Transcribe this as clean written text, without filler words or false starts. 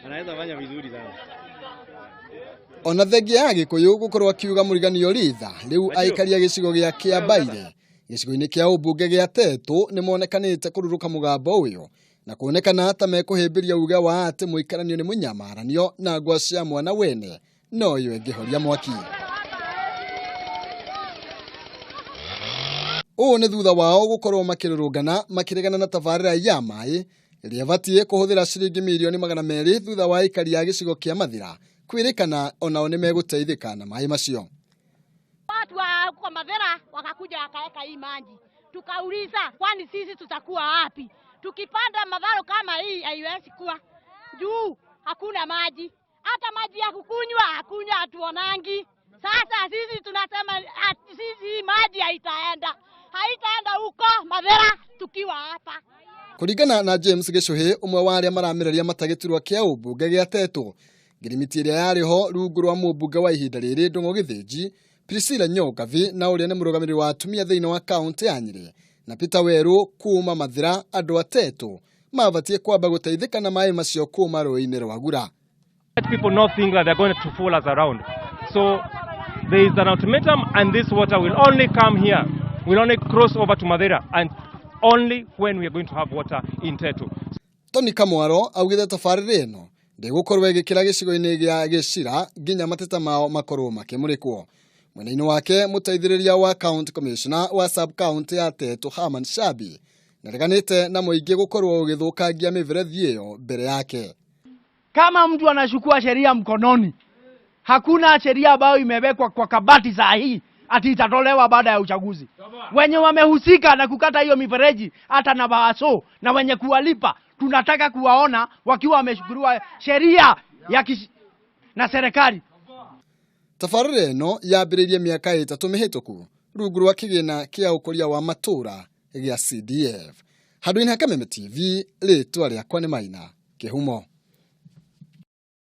Anaweza fanya vizuri sana. Ona thengia ya Gĩkũyũ gũkorwo akiuga mũriganio ritha rĩu aikaria gĩcigo gĩa Kĩambaire gĩcigo-inĩ kĩa ũmbunge gĩa Tetũ nĩmonekanĩte kũrurũka mũgambo ũyũ na kuonekana ta mekũhĩmbĩria uge wa atĩ mũikaranio nĩ mũnyamaranio na ngwa cia mwana wene noyo ĩngĩhoria mwaki. Ũũ nĩ thutha wao gũkorwo makĩrũrũngana makĩregana na tabarĩra ya maĩ ĩrĩa ĩbatiĩ kũhũthĩra ciringi mirioni 200 thutha wa aikari a gĩcigo kĩa Mathira kwĩrĩkana onao nĩ megũteithĩka na maĩ macio. Watu wa huko Mathira wakakuja wakaweka hii maji, tukauliza kwani sisi tutakuwa wapi? Tukipanda madharo kama hii haiwezi kuwa juu, hakuna maji, hata maji ya kukunywa hakuna, hatuonangi. Sasa sisi tunasema sisi hii maji haitaenda, haitaenda huko Mathira tukiwa hapa. Kũringana na James Gĩcũhĩ, ũmwe wa arĩa maramereria mata gĩturwa kĩa ũmbunge gĩa Tetũ, ngirimiti ĩrĩa yarĩ ho rungu rwa mũmbunge wa ihinda rĩrĩ Ndũng'ũ Gĩthĩnji, Priscilla Nyokabi na ũrĩa nĩ mũrũgamĩrĩri wa atumia thĩinĩ wa kaũntĩ ya Nyĩrĩ na Peter Weru kuma Mathira, andũ a Tetũ mabatiĩ kwamba gũteithĩka na maĩ macio kuma rũĩ-inĩ rwa Gura. Let people not think that they're going to fool us around. So there is an ultimatum, and this water will only come here, will only cross over to Mathira, and only when we are going to have water in Tetu. Tony Kamwaro augĩte tabarĩra ĩno ndĩgũkorwo ĩgĩkĩra gĩcigo-inĩ gĩa Gĩcira nginya mateta mao makorwo makĩmũrĩkwo. Mwena-inĩ wake mũteithĩrĩria wa county commissioner wa sub county ya Tetu Herman Shabi nĩareganĩte na mũingĩ gũkorwo ũgĩthũkangia mĩberethi ĩyo mbere yake. Kama mtu anachukua sheria mkononi, hakuna sheria ambayo imewekwa kwa kabati saa hii ati itatolewa baada ya uchaguzi. Wenye wamehusika na kukata hiyo mifereji hata na bawaso na wenye kuwalipa, tunataka kuwaona wakiwa wameshukuriwa sheria ya na serikali. Tabarĩra ĩno yambĩrĩirie mĩaka 3 mĩhĩtũku rungu rwa kĩgĩna kĩa ũkũria wa matũũra gĩa CDF. Handũ-inĩ ha Kameme TV, rĩtwa rĩakwa nĩ Maina Kĩhumo.